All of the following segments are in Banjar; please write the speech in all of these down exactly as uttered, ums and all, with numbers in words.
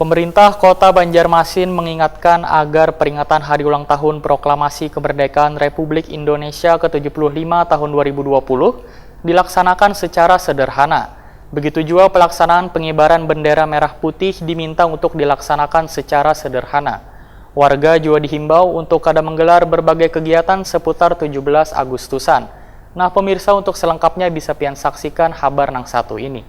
Pemerintah Kota Banjarmasin mengingatkan agar peringatan Hari Ulang Tahun Proklamasi Kemerdekaan Republik Indonesia ke tujuh puluh lima tahun dua ribu dua puluh dilaksanakan secara sederhana. Begitu jua pelaksanaan pengibaran bendera merah putih diminta untuk dilaksanakan secara sederhana. Warga jua dihimbau untuk kada menggelar berbagai kegiatan seputar tujuh belas Agustusan. Nah, pemirsa, untuk selengkapnya bisa pian saksikan habar nang satu ini.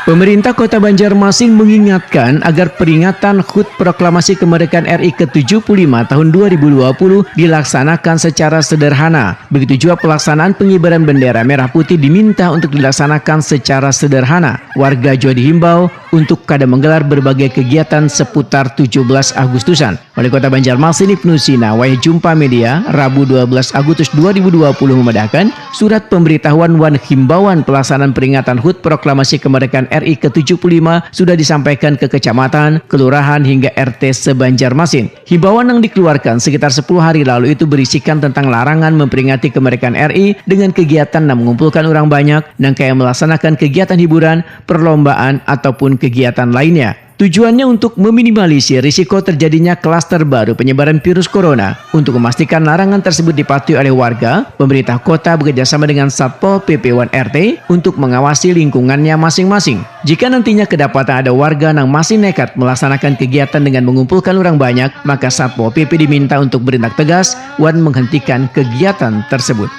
Pemerintah Kota Banjarmasin mengingatkan agar peringatan HUT Proklamasi Kemerdekaan R I ke tujuh puluh lima tahun dua ribu dua puluh dilaksanakan secara sederhana. Begitu juga pelaksanaan pengibaran bendera merah putih diminta untuk dilaksanakan secara sederhana. Warga juga dihimbau untuk kada menggelar berbagai kegiatan seputar tujuh belas Agustusan. Wali Kota Banjarmasin Ibnu Sina wayah jumpa media, Rabu dua belas Agustus dua ribu dua puluh, memadahkan surat pemberitahuan wan himbauan pelaksanaan peringatan HUT Proklamasi Kemerdekaan R I ke tujuh puluh lima sudah disampaikan ke kecamatan, kelurahan, hingga R T se-Banjarmasin. Himbauan yang dikeluarkan sekitar sepuluh hari lalu itu berisikan tentang larangan memperingati kemerdekaan R I dengan kegiatan yang mengumpulkan orang banyak, nang kaya melaksanakan kegiatan hiburan, perlombaan, ataupun kegiatan lainnya. Tujuannya untuk meminimalisir risiko terjadinya klaster baru penyebaran virus corona. Untuk memastikan larangan tersebut dipatuhi oleh warga, pemerintah kota bekerjasama dengan Satpol P P wan R T untuk mengawasi lingkungannya masing-masing. Jika nantinya kedapatan ada warga yang masih nekat melaksanakan kegiatan dengan mengumpulkan orang banyak, maka Satpol P P diminta untuk berintak tegas wan menghentikan kegiatan tersebut.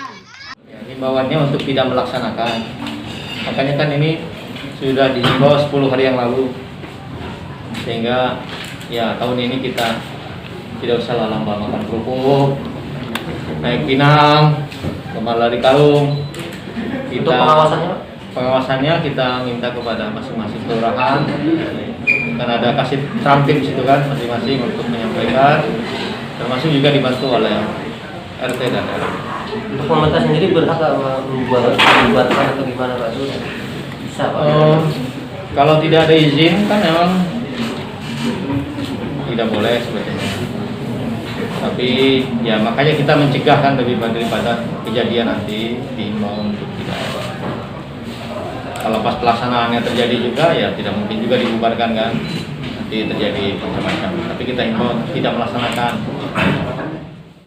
Himbauannya untuk tidak melaksanakan. Makanya kan ini sudah dihimbau sepuluh hari yang lalu. Sehingga ya tahun ini kita tidak usah lah lambah makan kerupuk, naik pinang, kemar lari karung. Kita, untuk pengawasannya? Pengawasannya kita minta kepada masing-masing kelurahan, kan ada kasih tramtim situ kan masing-masing untuk menyampaikan, termasuk juga dibantu oleh R T dan R W. Untuk pemerintah sendiri berhak nggak membuat membuatkan atau gimana, Pak? Itu bisa, Pak? Oh, kalau tidak ada izin kan memang tidak boleh sebetulnya. Tapi ya makanya kita mencegah kan lebih baik daripada kejadian nanti diimbau untuk tidak. Kalau pas pelaksanaannya terjadi juga ya tidak mungkin juga dibubarkan kan. Nanti terjadi macam-macam. Tapi kita imbau tidak melaksanakan.